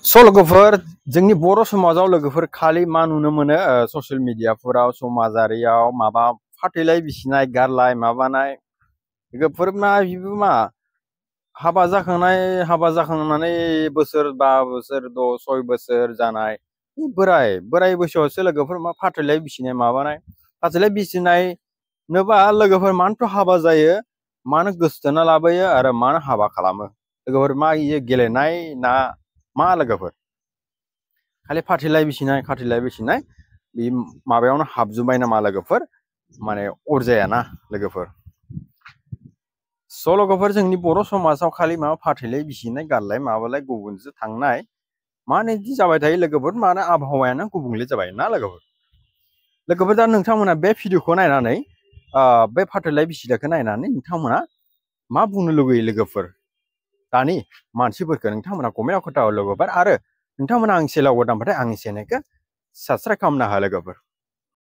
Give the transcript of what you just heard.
स' लोगोफोर जोंनि बर' समाजाव लोगोफोर खालि मा नुनो मोनो ससियेल मिडियाफोराव समाजारियाव माबा फाथैलाय बिसिनाय गारलाय माबानाय लोगोफोर मा बेबो मा हाबा जाखांनानै बोसोर 5 बोसोर 6 बोसोर जानाय बोराय बैसोआवसो लोगोफोर मा फाथैलाय बिसिनाय माबानाय फाथैलाय बिसिनाय नोबा लोगोफोर मानोथ' हाबा जायो मानो गोसोथोना लाबोयो आरो मानो हाबा खालामो लोगोफोर मा इयो गेलेनाय ना मा लोगोफोर खालि फाथैलाय बिसिनाय बे माबायावनो हाबजुबाय नामा लोगोफोर माने अरजायाना लोगोफोर स' लोगोफोर जोंनि बर' समाजाव खालि माबा फाथैलाय बिसिनाय गारलाय माबालाय गुबुनजों थांनाय मानो इदि जाबाय थायो लोगोफोर मानो आबहावायानो गुबुंले जाबाय ना लोगोफोर दा नोंथांमोना बे भिडिअखौ नायनानै बे फाथैलाय बिसिनायखौ नायनानै नोंथांमोना मा बुंनो लुगैयो लोगोफोर दानि मानसिफोरखौ नोंथांमोना कमेन्टआव खोन्थाहर लोगोफोर आरो नोंथांमोना आंनि चेनेलाव गोदानबाथाय आंनि चेनेलखौ साबस्क्राइब खालामनो हो लोगोफोर।